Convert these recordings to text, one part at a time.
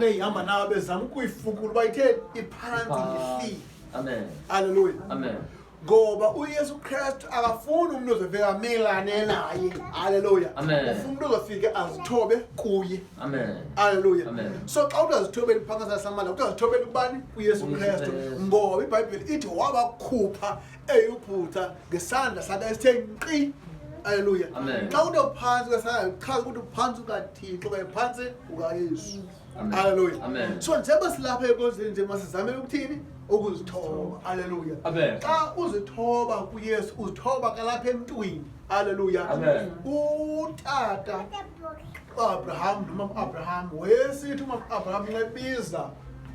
Ihamba nayo bezama ukuyifukula uba itheni, iphantsi yehlile. Amen. Halleluya. Amen. Ngoba uYesu Kristu akafuni umuntu ozofika amelane naye. Halleluya. Amen. Ufuna umuntu ozofike azithobe kuye. Amen. Halleluya. Amen. So xa uthi azithobeli phakathi samandla, uthi azithobeli kubani? KuYesu KuYesu Kristu. Kristu. Ngoba iBhayibheli ithi wabakhupha eYiphutha ngesandla sakhe esithe nkqi. Halleluya. Amen. Xa uthi uphantsi kwesandla, chaza ukuthi uphantsi kukaThixo okanye phantsi kukaYesu. Amen. Haleluya. Amen. So njengoba silapha enkonzweni nje, masizame ukuthini? Ukuzithoba. Haleluya. Amen. Xa uzithoba kuYesu, uzithoba kalapha emntwini. Haleluya. Amen. Utata uAbraham nomama uAbraham wayesithi umama uAbraham nxa ebiza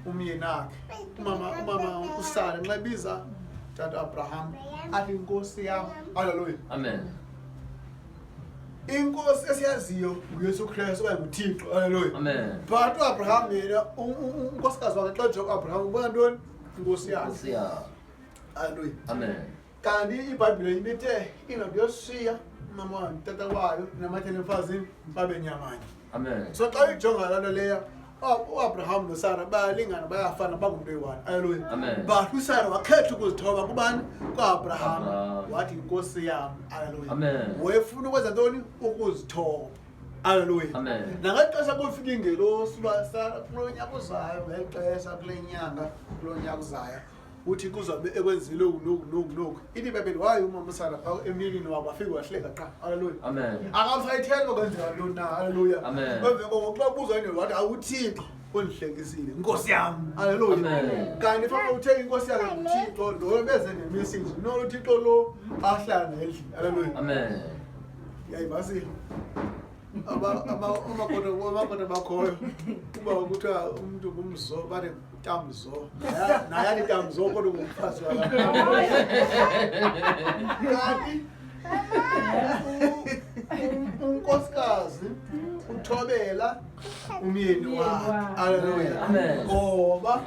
umyeni wakhe, umama uSara nxa ebiza tata uAbraham, athi inkosi yam. Haleluya. Amen. Inkosi esiyaziyo nguYesu Kristu okanye nguThixo. Haleluya. Amen. But uAbraham yena, unkosikazi wakhe, xa ejonga uAbraham ubona ntoni? Inkosi yakhe. Nkosi yakhe. Haleluya. Amen. Kanti iBhayibhile ibithe indoda yoshiya umama wayo, tata wayo, namathele emfazini, babe nyamanye. Amen. So xa uyijonga laa nto leya, uAbraham noSara bayalingana, bayafana, bangumntu oyi-one. Haleluya. Amen. But uSara wakhetha ukuzithoba kubani? KuAbraham. Abraham. Wathi inkosi yam. Haleluya. Amen. Wayefuna ukwenza ntoni? Ukuzithoba. Haleluya. Amen. Nangeli xesha kufika ingelosi uba Sara, kulo nyaka uzayo ngeli xesha, kule nyanga, kulo nyaka uzayo, uthi kuzawube ekwenzile oku noku noku noku. Ithi iBhayibhile waye umama uSara phaa emyeni wakhe, wafika wahleka qha. Haleluya. Amen. Akasayitheli uba kwenzeka ntoni na. Haleluya. Amen. Emveni koko xa kubuzwa into, wathi awuThixo undihlekisile, nkosi yam. Haleluya. Amen. Kanti fana uthe inkosi yakhe nguThixo lo beze nemessage nolo Thixo lo ahlala naye endlini. Haleluya. Amen. Yayivasile amakoti bakhoyo kuba kuthiwa umntu ngumzo, bathi tamzo, naye athi tamzo, kodwa ngumfazi wakhe. Kanti unkosikazi uthobela umyeni wakhe. Haleluya. Amen. Ngoba